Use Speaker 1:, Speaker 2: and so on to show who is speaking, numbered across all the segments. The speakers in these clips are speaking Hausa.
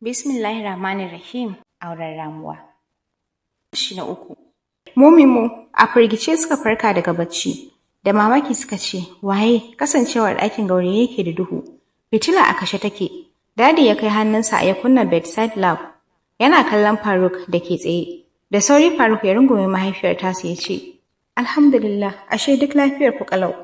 Speaker 1: Bismillahirrahmanirrahim. Auren ramuwa. Kashi na uku. Momi mu a firgice suka farka daga bacci. Da mamaki suka ce, "Waye?" Kasancewar ɗakin gauraye yake da duhu. Fitila a kashe take. Dadi ya kai hannunsa ya kunna bedside lamp. Yana kallon Faruk da ke tsaye. Da sauri Faruk ya rungume mahaifiyar tasa ya ce, "Alhamdulillah, ashe duk lafiyar ku kalau.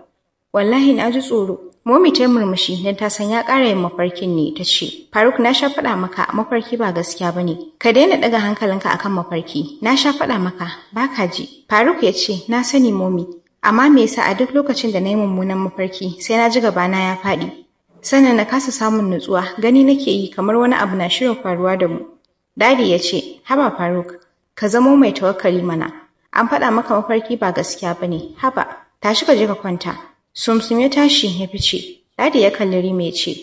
Speaker 1: Wallahi na ji tsoro." Momi ta murmushi don ta san ya ƙara yin mafarkin ne, ta ce, "Faruk, na sha faɗa maka mafarki ba gaskiya ba ne. Ka daina ɗaga hankalinka akan mafarki. Na sha faɗa maka, ba ka ji." Faruk ya ce, "Na sani, Momi, amma me yasa a duk lokacin da na yi mummunan mafarki sai na ji gabana ya faɗi? Sannan na kasa samun nutsuwa, gani nake yi kamar wani abu na shirin faruwa da mu." Dadi ya ce, "Haba Faruk, ka zamo mai tawakkali mana. An faɗa maka mafarki ba gaskiya ba ne. Haba, tashi ka je ka kwanta." Sumsum ya tashi ya fice. Dadi ya kalli Rima ya ce,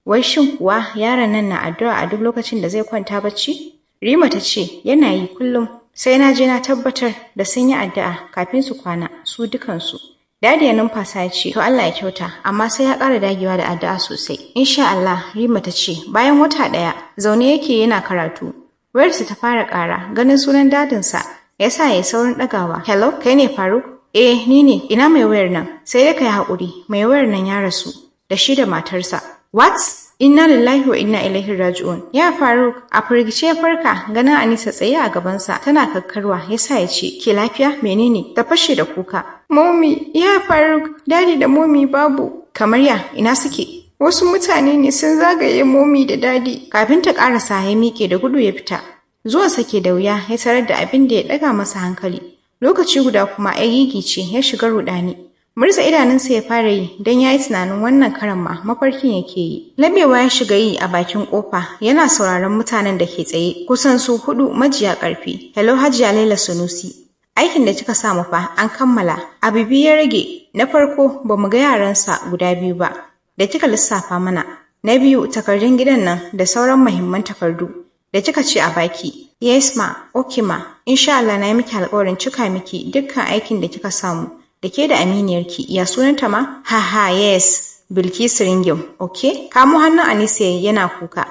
Speaker 1: "Wai shin kuwa yaron nan na addu'a a duk lokacin da zai kwanta bacci?" Rima ta ce, "Yana yi kullum. Sai na je na tabbatar da sun yi addu'a kafin su kwana su dukansu." Dadi ya numfasa ya ce, "To, Allah ya kyauta, amma sai ya ƙara dagewa da addu'a sosai." "Insha Allah," Rima ta ce. Bayan wata ɗaya, zaune yake yana karatu. Wayarsa ta fara ƙara, ganin sunan dadinsa ya sa ya yi saurin ɗagawa. "Hello, kai ne Faruk?" "Eh, ni ne. Ina mai wayar nan?" "Sai dai ka yi haƙuri, mai wayar nan ya rasu, da shi da matarsa." "What? Inna lillahi wa inna ilaihi raji'un. Ya Faruk!" A firgice ya farka, ganin Anisa tsaye a gabansa tana kakkarwa ya sa ya ce, "Ke lafiya? Menene?" Ta fashe da kuka. "Momi, ya Faruk, Daddy da Momi babu." "Kamar ya, ina suke?" "Wasu mutane ne sun zagaye Momi da Daddy." Kafin ta ƙarasa ya miƙe da gudu ya fita. Zuwan ke da wuya ya tarar da abin da ya ɗaga masa hankali. Lokaci guda kuma ya gigice ya shiga ruɗani. Murza idanunsa ya fara yi don ya yi tunanin wannan karan ma mafarkin yake yi. Labewa ya shiga yi a bakin kofa yana sauraron mutanen da ke tsaye, kusan su hudu majiya ƙarfi. "Hello, Hajiya Laila Sunusi. Aikin da kika samu fa an kammala. Abu biyu ya rage. Na farko, ba mu ga yaransa guda biyu ba da kika lissafa mana. Na biyu, takardun gidan nan da sauran muhimman takardu da kika ce a baki." "Yes ma, okay ma. Insha Allah na yi miki alƙawarin cika miki dukkan aikin da kika samu. Da ke da aminiyarki, ya sunanta ma? Haha, yes, Bilkisu Ringim, okay?" Kamo hannun Anisa yana kuka.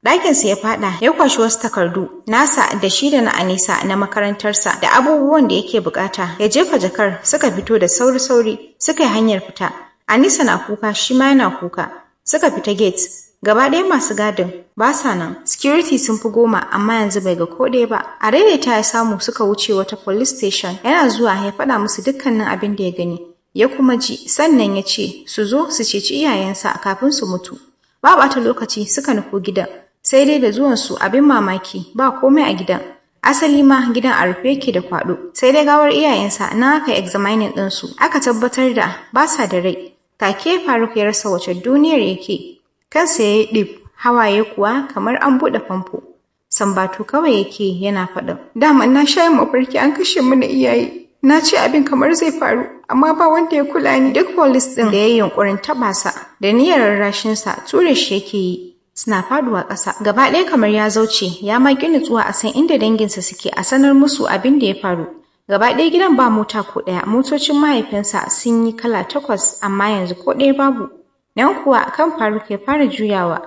Speaker 1: Ɗakinsa ya faɗa ya kwashi wasu takardu nasa da shi da na Anisa na makarantarsa da abubuwan da yake bukata, ya jefa jakar, suka fito da sauri-sauri suka yi hanyar fita. Anisa na kuka, shi ma yana kuka. Suka fita gate. Gaba ɗaya masu gadin ba sa nan. Security sun fi 10, amma yanzu bai ga ko ɗaya ba. A daidaita ya samu suka wuce wata police station. Yana zuwa ya faɗa musu dukkanin abin da ya gani ya kuma ji, sannan ya ce su zo su ceci iyayensa kafin su mutu. Ba ɓata lokaci suka nufo gidan. Sai dai da zuwansu, abin mamaki, ba komai a gidan. Asali ma gidan a rufe yake da kwaɗo. Sai dai gawar iyayensa na aka examining ɗinsu aka tabbatar da ba sa da rai. Take Faruk ya rasa wace duniyar yake. Kansa ya yi ɗib, hawaye kuwa kamar an buɗe famfo. Sambatu kawai yake yana faɗin, "Dama na sha yin mafarki an kashe mana iyaye. Na ce abin kamar zai faru, amma ba wanda ya kula ni." Duk police ɗin da ya yi yunƙurin taɓa sa da niyyar rarrashinsa, ture shi yake yi suna faduwa ƙasa. Gaba ɗaya kamar ya zauce, ya ma ƙi nutsuwa a san inda danginsa suke a sanar musu abin da ya faru. Gaba ɗaya gidan ba mota ko ɗaya, motocin mahaifinsa sun yi kala takwas, amma yanzu ko ɗaya babu. Nan kuwa kan Faruk ya fara juyawa.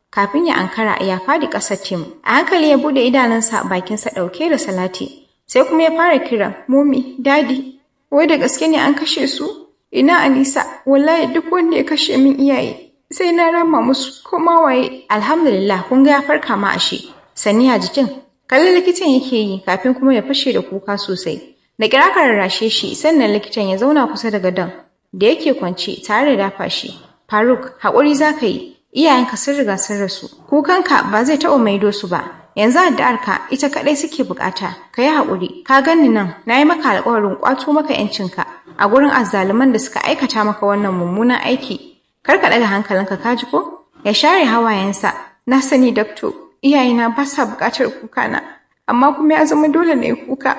Speaker 1: Kafin ya ankara ya fadi ƙasa tim. A hankali ya buɗe idanunsa, bakinsa ɗauke da salati. Sai kuma ya fara kiran, "Momi, Daddy, wai da gaske ne an kashe su? Ina Anisa? Wallahi duk wanda ya kashe min iyaye sai na rama musu, ko ma waye." "Alhamdulillah, kun ga ya farka ma ashe. Sanni, ya jikin?" Kallon likitan yake yi kafin kuma ya fashe da kuka sosai. Da ƙyar aka rarrashe shi, sannan likitan ya zauna kusa da gadon da yake kwance tare da dafa shi. "Faruk, haƙuri za ka yi, iyayenka sun riga sun rasu. Kukanka ba zai taɓa maido su ba. Yanzu addu'arka ita kaɗai suke buƙata. Ka yi haƙuri, ka ganni nan, na yi maka alƙawarin ƙwato maka ‘yancinka a gurin azzaluman da suka aikata maka wannan mummunan aiki. Kar ka ɗaga hankalinka, ka ji ko?" Ya share hawayensa. "Na sani, doctor, iyayena ba sa buƙatar kukana, amma kuma ya zama dole na yi kuka.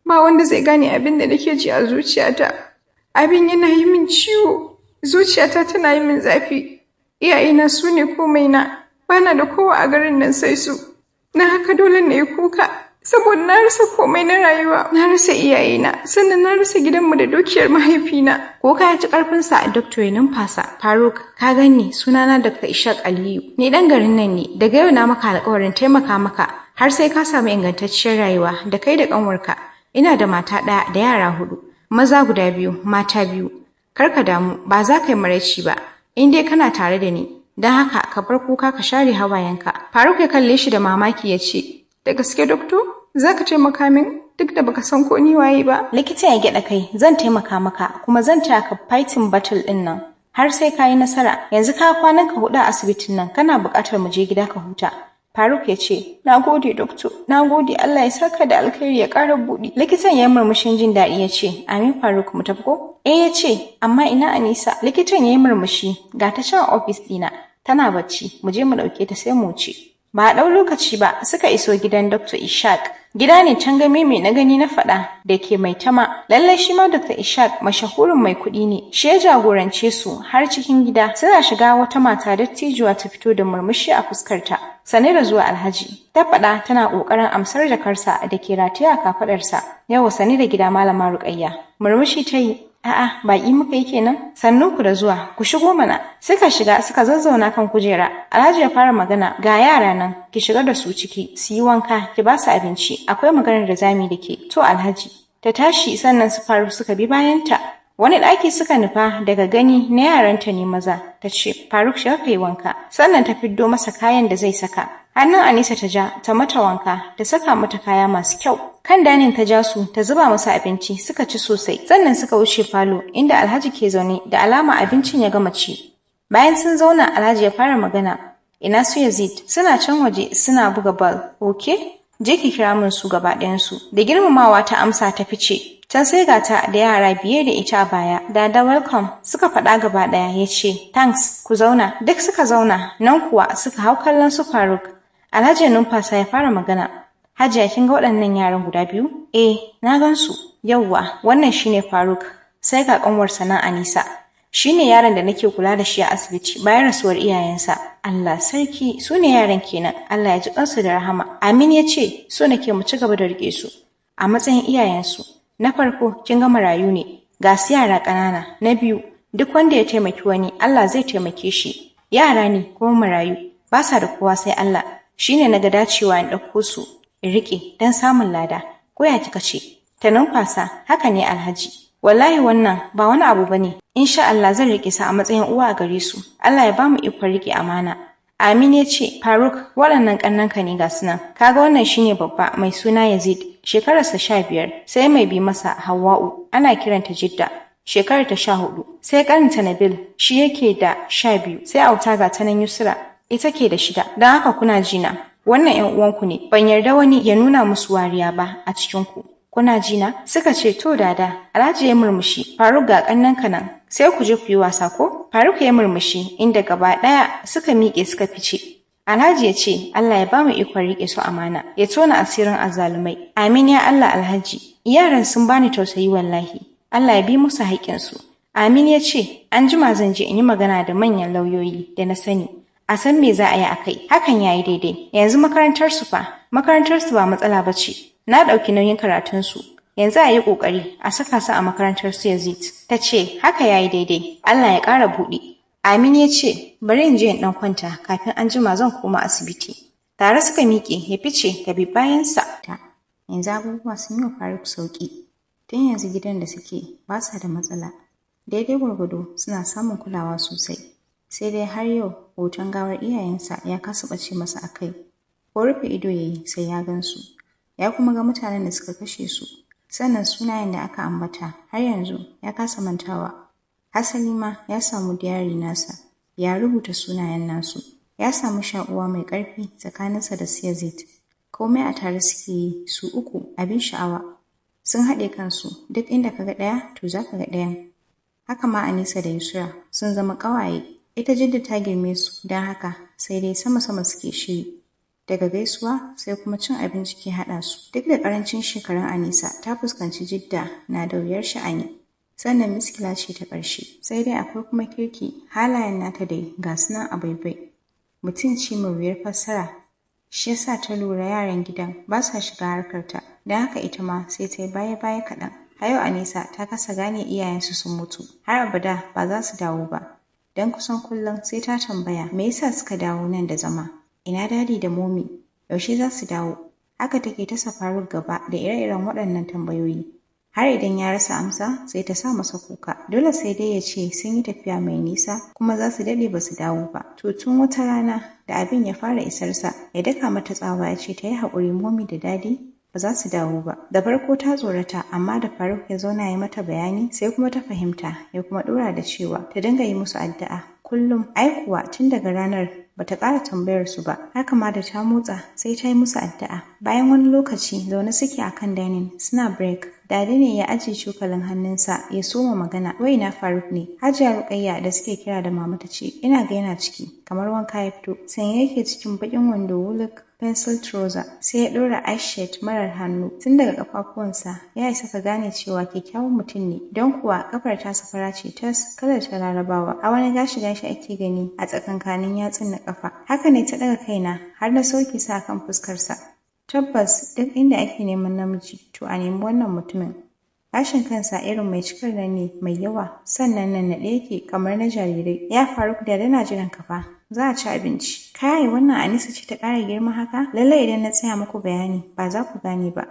Speaker 1: Ba wanda zai gane abin da nake ji a zuciyata. Abin yana yi min ciwo, zuciyata tana yi min zafi. Iyayena su ne komai na, bana da kowa a garin nan sai su. Na haka dole na yi kuka." Saboda na rasa komai na rayuwa, na rasa iyayena, sannan na rasa gidanmu da dukiyar mahaifina. Kuka ya ci ƙarfinsa, Doctor ya numfasa. Faruk, ka gani, sunana Dr. Ishaq Aliyu. Ni ɗan garin nan ne, daga yau na maka alƙawarin taimaka maka har sai ka samu ingantacciyar rayuwa da kai da ƙanwarka. Ina da mata ɗaya da yara huɗu, maza guda biyu, mata biyu. Kar ka damu, ba za ka yi maraici ba, in dai kana tare da ni. Don haka ka bar kuka, ka share hawayenka. Faruk ya kalle shi da mamaki ya ce, "Da gaske, Doctor? Za ka taimaka min duk da baka san ko ni waye ba?" Likita ya gyaɗa kai, "Zan taimaka maka, kuma zan taya ka fighting battle ɗin nan har sai ka yi nasara. Yanzu ka kwanan ka huɗu a asibitin nan, kana buƙatar mu je gida ka huta." Faruk ya ce, "Na gode, Doctor, na gode, Allah ya saka da alkhairi, ya ƙara buɗi." Likitan ya yi murmushin jin daɗi ya ce, "Amin Faruk, mu tafi ko?" "Eh," ya ce, "amma ina Anisa?" Likitan ya yi murmushi, "Ga ta can ofis ɗina, tana bacci, mu je mu ɗauke ta sai mu wuce." Ba a ɗau lokaci ba suka iso gidan Dr. Ishaq. Gida ne can game mai na gani na faɗa da ke Maitama. Lallai shi ma Dr. Ishaq mashahurin mai kuɗi ne. Shi ya jagorance su har cikin gida. Suna shiga, wata mata dattijuwa ta fito da murmushi a fuskarta. "Sane da zuwa, Alhaji." Ta faɗa tana ƙoƙarin amsar jakarsa da ke rataye a kafaɗarsa. "Yau sani da gida, Malama Ruƙayya." Murmushi ta yi. "A'a, baƙi muka yi kenan. Sannun ku da zuwa, ku shigo mana." Suka shiga, suka zazzauna kan kujera. Alhaji ya fara magana, "Ga yara nan, ki shiga da su ciki, su yi wanka, ki ba su abinci. Akwai maganar da zamu da ke." "To, Alhaji." Ta tashi, sannan su faru suka bi bayanta. Wani ɗaki suka nufa, daga gani na yaranta ne maza. Ta ce, "Faruk, shiga ka yi wanka." Sannan ta fiddo masa kayan da zai saka. Hannun Anisa ta ja, ta mata wanka, ta saka mata kaya masu kyau. Kan dining ta ja su, ta zuba musu abinci, suka ci sosai. Sannan suka wuce falo, inda Alhaji ke zaune, da alama abincin ya gama ci. Bayan sun zauna, Alhaji ya fara magana. "Ina su Yazid?" "Suna can waje suna buga ball." "Okay? Je ki kira min su gaba ɗayansu." Da girmamawa ta amsa ta fice. Can sai ga ta da yara biye da ita a baya. "Dada, welcome," suka faɗa gaba ɗaya. Ya ce, "Thanks, ku zauna." Duk suka zauna, nan kuwa suka hau kallon su Faruk. Alhaji ya numfasa ya fara magana. "Hajiya, kin ga waɗannan yaran guda biyu?" "Eh, na gan su." "Yauwa, wannan shine Faruk. Sai ga ƙanwarsa nan Anisa. Shine yaron da nake kula da shi a asibiti bayan rasuwar iyayensa." "Allah sarki, su ne yaran kenan. Allah ya ji kansu da rahama." "Amin," ya ce, "So nake mu ci gaba da riƙe su a matsayin iyayensu. Na farko, kin ga marayu ne, ga su yara ƙanana. Na biyu, duk wanda ya taimaki wani, Allah zai taimake shi. Yara ne kuma marayu, ba sa da kowa sai Allah. Shine na ga dacewa in ɗauko su in riƙe don samun lada. Ko ya kika ce?" Ta numfasa, "Haka ne, Alhaji. Wallahi wannan ba wani abu bane. Insha Allah zan riƙe su a matsayin uwa a gare su. Allah ya bamu ikon riƙe amana." "Amin," ya ce. "Faruk, waɗannan ƙannanka ne, ga su nan. Kaga wannan shine babba, mai suna Yazid, shekararsa 15, sai mai bi masa Hawwa'u, ana kiranta Jidda, shekarar ta 14, sai ƙaninta Nabil, shi yake da 12, sai auta ga ta nan Yusra, ita ke da 6. Don haka kuna jina, wannan ‘yan uwanku ne, ban yarda wani ya nuna musu wariya ba a cikinku. Kuna jina?" Suka ce, "To, dada." Alhaji ya murmushi. "Faruk, ga ƙannanka nan, sai ku je ku yi wasa ko?" Faruk ya murmushi, inda gaba ɗaya suka miƙe suka fice. Alhaji ya ce, "Allah ya bamu ikon riƙe su amana, ya tona asirin azzalumai." "Amin ya Allah, Alhaji. Yaran sun bani tausayi wallahi. Allah ya bi musu haƙƙinsu." "Amin," ya ce, "An jima zan je in yi magana da manyan lauyoyi da na sani. A san me za a yi a kai." "Hakan ya yi daidai. Yanzu makarantar su fa?" "Makarantar su ba matsala ba ce. Na ɗauki nauyin karatunsu. Yanzu a yi ƙoƙari a saka su a makarantar su Yazid." Ta ce, "Haka ya yi daidai. Allah ya ƙara buɗe." "Amin," ya ce, "Bari in je in ɗan kwanta, kafin an jima zan koma asibiti." Tare suka miƙe, ya fice ta bi bayansa. Yanzu abubuwa sun yi wa Faruk sauƙi. Tun yanzu gidan da suke ba sa da matsala. Daidai gwargwado suna samun kulawa sosai. Sai dai har yau hoton gawar iyayensa ya kasa ɓace masa a kai. Ko rufe ido ya yi sai ya gan su. Ya kuma ga mutanen da suka kashe su. Sannan sunayen da aka ambata har yanzu ya kasa mantawa. Hasali ma ya samu diary nasa, ya rubuta sunayen nasu. Ya samu shaƙuwa mai ƙarfi tsakaninsa da su Yazid. Komai a tare suke yi su uku, abin sha'awa. Sun haɗe kansu, duk inda ka ga ɗaya to za ka ga ɗayan. Haka ma Anisa da Yusra sun zama ƙawaye. Ita Jidda ta girme su, don haka sai dai sama-sama suke shiri. Daga gaisuwa sai kuma cin abinci ke haɗa su. Duk da ƙarancin shekarun Anisa, ta fuskanci Jidda na da wuyar sha'ani. Sannan miskila ce ta ƙarshe. Sai dai akwai kuma kirki, halayen nata dai ga su nan a baibai. Mutum ce mai wuyar fassara. Shi yasa ta lura yaran gidan ba sa shiga harkarta, don haka ita ma sai ta yi baya-baya kaɗan. Har yau Anisa ta kasa gane iyayensu sun mutu, har abada ba za su dawo ba. Don kusan kullum sai ta tambaya me yasa suka dawo nan da zama, ina Daddy da Mommy, yaushe za su dawo? Haka take ta sa Faruk gaba da ire-iren waɗannan tambayoyi. Har idan ya rasa amsa sai ta sa masa kuka. Dole sai dai ya ce sun yi tafiya mai nisa kuma za su daɗe ba su dawo ba. To tun wata rana da abin ya fara isarsa, ya daka mata tsawa ya ce ta yi haƙuri, Mommy da Daddy ba za su dawo ba. Da farko ta tsorata, amma da Faruk ya zauna ya mata bayani sai kuma ta fahimta, ya kuma ɗora da cewa ta dinga yi musu addu'a kullum. Ai kuwa tun daga ranar bata ƙara tambayar su ba, haka ma da ta motsa sai ta yi musu addu'a. Bayan wani lokaci, zaune suke a kan dining suna break. Daddy ne ya ajiye cokalin hannunsa ya soma magana, "Wai ina Faruk ne?" Hajiya Rukayya da suke kira da Mama ta ce, "Ina ga yana ciki, kamar wanka ya fito." Sanye yake cikin baƙin wando wuluk, pencil trouser, sai ya ɗora shirt marar hannu. Tun daga ƙafafuwansa ya isa ka gane cewa kyakkyawan mutum ne, don kuwa kafar tasa fara ce tas, kalar ta Larabawa, a wani gashi gashi ake gani a tsakankanin yatsun na kafa. Haka ne ta ɗaga kaina har na sauke sa kan fuskarsa. Tabbas duk inda ake neman namiji, to a nemi wannan mutumin. Gashin kansa irin mai cikar nan ne mai yawa, sannan nan naɗe yake kamar na jarirai. "Ya Faruk, da na jiran ka fa. Za a ci abinci." Kai, wannan Anisa ce ta ƙara girma haka? Lallai idan na tsaya muku bayani ba za ku gane ba.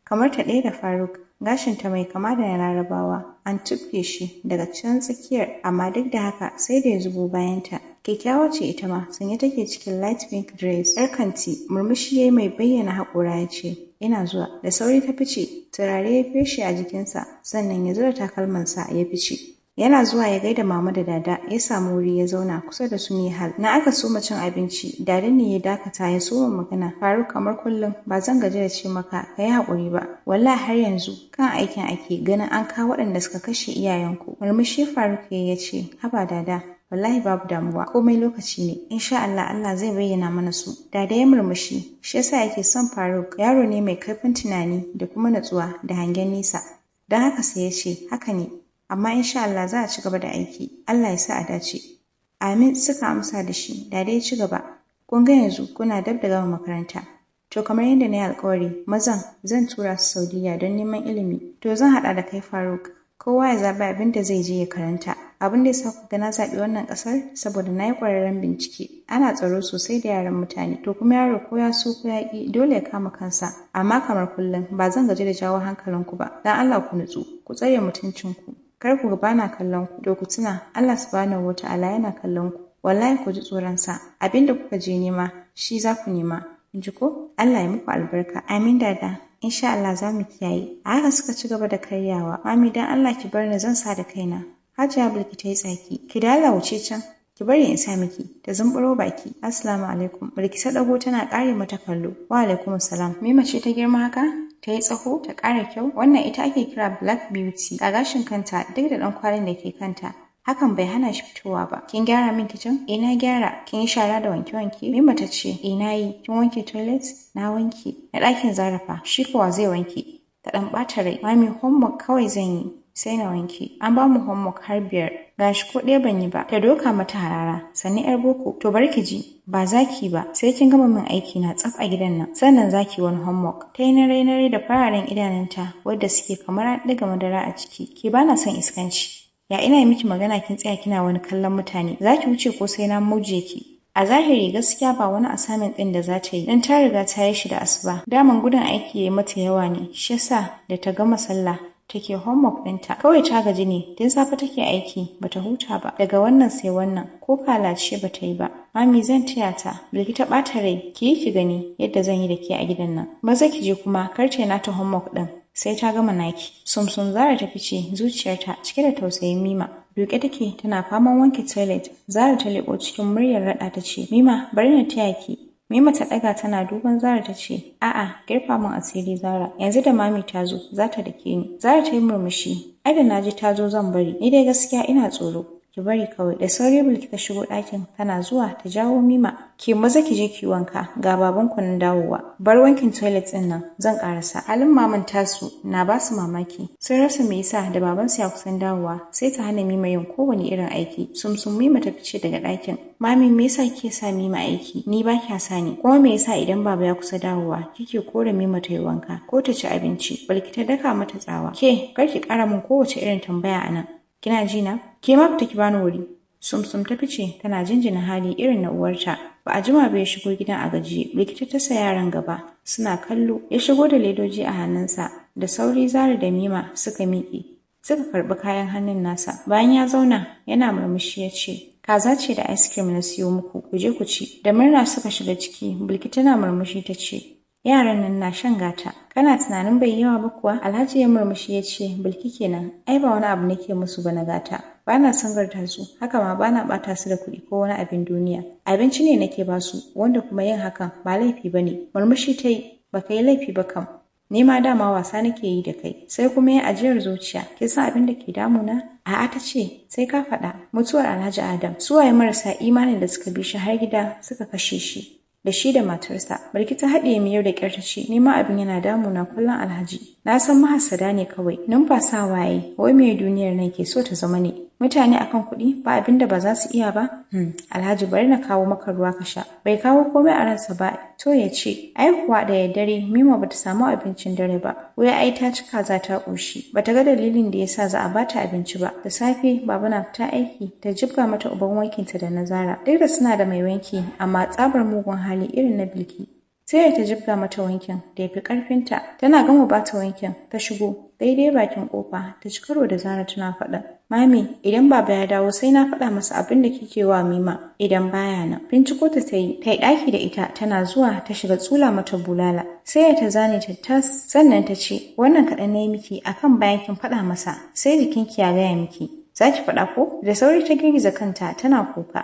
Speaker 1: Kamar ta ɗaya da Faruk, gashinta mai kama da na Larabawa, an tufke shi daga can tsakiyar, amma duk da haka sai da ya zubo bayanta. Kyakkyawa ce ita ma, sanye take cikin light pink dress. 'Yar kanti, murmushi ya mai bayyana haƙora ya ce, "Ina zuwa." Da sauri ta fice, turare ya feshe a jikinsa, sannan ya zura takalmansa ya fice. Yana zuwa ya gaida Mama da Dada, ya samu wuri ya zauna kusa da su Nihal. Na aka soma cin abinci, Dada ne ya dakata ya soma magana. "Faruk, kamar kullum ba zan gaji da ce maka ka yi haƙuri ba. Wallahi har yanzu kan aikin ake ganin an kawo waɗanda suka kashe iyayenku." Murmushi Faruk ya ce, "Haba Dada, wallahi babu damuwa, komai lokaci ne, insha Allah Allah zai bayyana mana su." Dada ya murmushi, shi yasa yake son Faruk, yaro ne mai kaifin tunani da kuma natsuwa da hangen nesa. Don haka sai ya ce, "Haka ne, amma insha Allah za a ci gaba da aiki, Allah ya sa a dace." "Amin," suka amsa da shi. Dada ya ci gaba, "Kun ga yanzu kuna dab da gama makaranta. To kamar yadda na yi alkawari, mazan zan tura su Saudiya don neman ilimi. To zan haɗa da kai Faruk. Kowa ya zaɓi abin da zai je ya karanta. Abin da ya sa ku ga na zaɓi wannan ƙasar, saboda na yi ƙwararren bincike. Ana tsaro sosai da yaran mutane. To kuma yaro ko ya so ko ya ƙi, dole ya kama kansa. Amma kamar kullum ba zan gaji da jawo hankalinku ba. Dan Allah ku nutsu, ku tsare mutuncinku. Kar ku ga bana kallon ku, to ku tuna Allah Subhanahu wata'ala yana kallon ku. Wallahi ku ji tsoron sa. Abin da kuka je nema, shi za ku nema. In ji ko? Allah ya muku albarka." "Amin Dada. Insha Allah za mu kiyaye." A haka suka ci gaba da karyawa. "Mami, dan Allah ki bar ni, zan sa da kaina." Hajiya Bilki ta yi tsaki. "Ki dala wuce can. Ki bari in sa miki." Ta zumburo baki. "Assalamu alaikum." Bilki ta dago tana kare mata kallo. "Wa alaikum salam." Mima ce ta girma haka? Ta yi tsaho, ta ƙara kyau. Wannan ita ake kira Black Beauty. Ga gashin kanta, duk da ɗan kwalin da ke kanta, hakan bai hana shi fitowa ba. "Kin gyara min kicin?" "Eh, na gyara." "Kin yi shara da wanke-wanke?" Mima ta ce, "Eh, na yi." "Kin wanke toilet?" "Na wanke." "Na ɗakin Zarafa shi kuwa zai wanke?" Ta ɗan ɓata rai. "Mami, homework kawai zan yi sai na wanke. An ba mu homework har biyar. Gashi ko ɗaya ban yi ba." Ta doka mata harara. "Sanni 'yar boko. To bari ki ji. Ba za ki ba. Sai kin gama min aiki na tsaf a gidan nan. Sannan za ki wani homework." Ta yi narai narai da fararen idanunta wadda suke kamar an ɗiga madara a ciki. "Ke, ba na son iskanci. Ya ina yi miki magana kin tsaya kina wani kallon mutane? Za ki wuce ko sai na muje ki?" A zahiri gaskiya ba wani assignment ɗin da za ta yi, don ta riga ta yi shi da asuba. Daman gudun aiki ya yi mata yawa ne, shi yasa da ta gama sallah take homework ɗinta. Kawai ta gaji ne, tun safe take aiki, bata huta ba. Daga wannan sai wannan, ko kalace bata yi ba. "Mami, zan taya ta." Bilki ta ɓata rai. "Ki yi ki gani yadda zan yi da ke a gidan nan. Maza ki je kuma, kar ta nata homework ɗin sai ta gama naki." Sumsum Zara ta fice, zuciyarta cike da tausayin Mima. Duke take tana faman wanke toilet. Zara ta leƙo cikin muryar raɗa ta ce, "Mima, bari na taya ki." Mima ta ɗaga tana duban Zara ta ce, "A'a, girfa min asiri Zara. Yanzu da Mami ta zo, za ta dake ni." Zara ta yi murmushi. "Ai da naji ta zo zan bari. Ni dai gaskiya ina tsoro. Ki Ki bari kawai. Da sauri Bilki ta shigo ɗakin, tana zuwa ta jawo Mima. Ki maza ki je ki wanka, ga baban ku nan dawowa. Bar wankin toilet ɗin nan, zan ƙarasa. Halin maman tasu na ba su mamaki. Sun rasa me yasa da babansu ya kusan dawowa sai ta hana Mima yin kowane irin aiki. Sumsum Mima ta fice daga ɗakin. Mami, me yasa kike sa Mima aiki? Ni ba kya sa ni. Kuma me yasa idan baba ya kusa dawowa kike kore Mima ta yi wanka ko ta ci abinci? Bilki ta daka mata tsawa. Ke, kar ki ƙara min kowace irin tambaya a nan. Kina ji na? Ke ma fita ki bani wuri. Sumsum ta fice tana jinjina hali irin na uwarta. Ba a jima ba ya shigo gidan a gajiye. Likita ta sa yaran gaba suna kallo. Ya shigo da ledoji a hannunsa. Da sauri Zara da Mima suka miƙe. Suka karɓi kayan hannun nasa. Bayan ya zauna yana murmushi ya ce, "Kaza ce da ice cream na siyo muku, ku je ku ci." Da murna suka shiga ciki. Bilki tana murmushi ta ce, "Yaran nan na shan gata. Kana tunanin bai yawa ba kuwa?" Alhaji ya murmushi ya ce, "Bilki kenan, ai ba wani abu nake musu ba na gata. Bana sangarta su, haka ma bana bata su da kuɗi ko wani abin duniya. Abinci ne nake ba su, wanda kuma yin hakan ba laifi ba ne." Murmushi ta yi, "Baka yi laifi ba kam. Ni ma dama wasa nake yi da kai." Sai kuma ya ajiyar zuciya. "Kin san abin da ke damuna?" "A'a," ta ce, "sai ka faɗa." "Mutuwar Alhaji Adam. Su waye marasa imanin da suka bi shi har gida suka kashe shi? Da shi da matarsa." Bilki ta haɗiye miyau da ƙyar ta ce, "Ni ma abin yana damuna kullum, Alhaji. Na san mahassada ne kawai." Numfasa waye, wai me duniyar nan ke so ta zama ne? Mutane akan kuɗi ba abin da ba za su iya ba? Alhaji, bari na kawo maka ruwa ka sha. Bai kawo komai a ransa ba, to ya ce, ai kuwa da dare Mima bata samu abincin dare ba. Wai ai ta ci kaza ta ƙoshi. Bata ga dalilin da yasa za a bata abinci ba. Da safe baba na fita aiki ta jibga mata uban wankinta da na Zara. Duk da suna da mai wanki, amma tsabar mugun hali irin na Bilki, sai ta jibga mata wankin da ya fi ƙarfinta. Tana gama bata wankin ta shigo daidai bakin kofa ta ci karo da Zara tana faɗa, "Mami, idan baba ya dawo sai na faɗa masa abin da kike wa Mima idan baya nan." Binciko ta yi, ta yi ɗaki da ita, tana zuwa ta shiga tsula mata bulala. Sai ta zane ta tas, sannan ta ce, "Wannan kaɗan na yi miki akan bayan kin faɗa masa, sai jikinki ya gaya miki. Za ki faɗa ko?" Da sauri ta girgiza kanta tana kuka.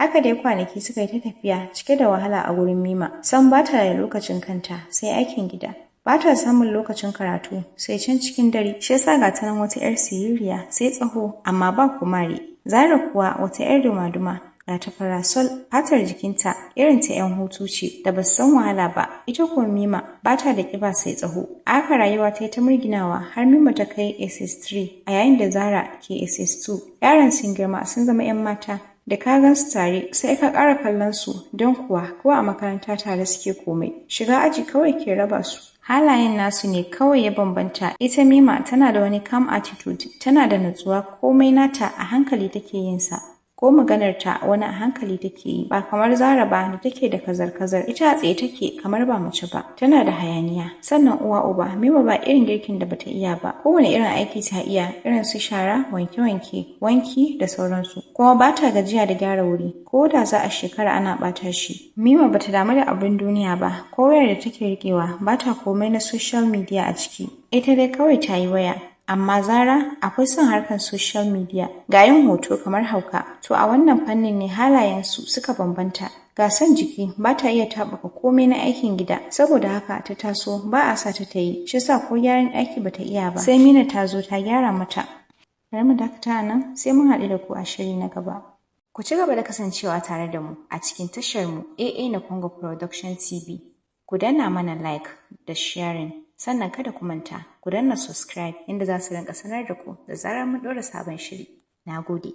Speaker 1: Haka dai kwanaki suka yi ta tafiya cike da wahala a gurin Mima. Sam ba ta da lokacin kanta sai aikin gida. Ba ta samun lokacin karatu sai can cikin dare. Shi yasa ga ta nan wata 'yar siririya sai tsaho amma ba kumari. Zara kuwa wata 'yar duma-duma, ga ta farasol, fatar jikinta irin ta 'yan hutu ce da ba san wahala ba. Ita kuwa Mima ba ta da ƙiba sai tsaho. Aka rayuwa ta yi ta murginawa har Mima ta kai SS3 a yayin da Zara ke SS2. Yaran sun girma sun zama 'yan mata. Da ka gan su tare sai ka ƙara kallon su, don kuwa ko a makaranta tare suke komai. Shiga aji kawai ke raba su. Halayen nasu ne kawai ya bambanta. Ita Mima tana da wani calm attitude, tana da natsuwa, komai nata a hankali take yin sa. Ko maganar ta wani a hankali take yi, ba kamar Zara ba da take da kazar-kazar. Ita a tsaye take kamar ba mace ba, tana da hayaniya. Sannan uwa uba, Mima ba irin girkin da bata iya ba. Kowane irin aiki ta iya, irin su shara, wanke-wanke, wanki da sauransu. Kuma ba ta gajiya da gyara wuri, ko da za a shekara ana ɓata shi. Mima bata damu da abin duniya ba, ko wayar da take riƙewa ba ta komai na social media a ciki. Ita dai kawai ta yi waya. Amma Zara akwai son harkar social media, ga yin hoto kamar hauka. To a wannan fannin ne halayensu suka bambanta. Ga son jiki, ba ta iya taɓuka komai na aikin gida, saboda haka ta taso ba a sa ta ta yi, shi sa ko gyaran ɗaki ba ta iya ba. Sai Mina ta zo ta gyara mata. Bari mu dakata a nan, sai mun haɗu da ku a shiri na gaba. Ku ci gaba da kasancewa tare da mu a cikin tashar mu AA na Congo Production TV. Ku danna mana like da sharing. Sannan kada ku manta, ku danna subscribe inda za su rinka sanar da ku da zarar mun ɗora sabon shiri. Na gode.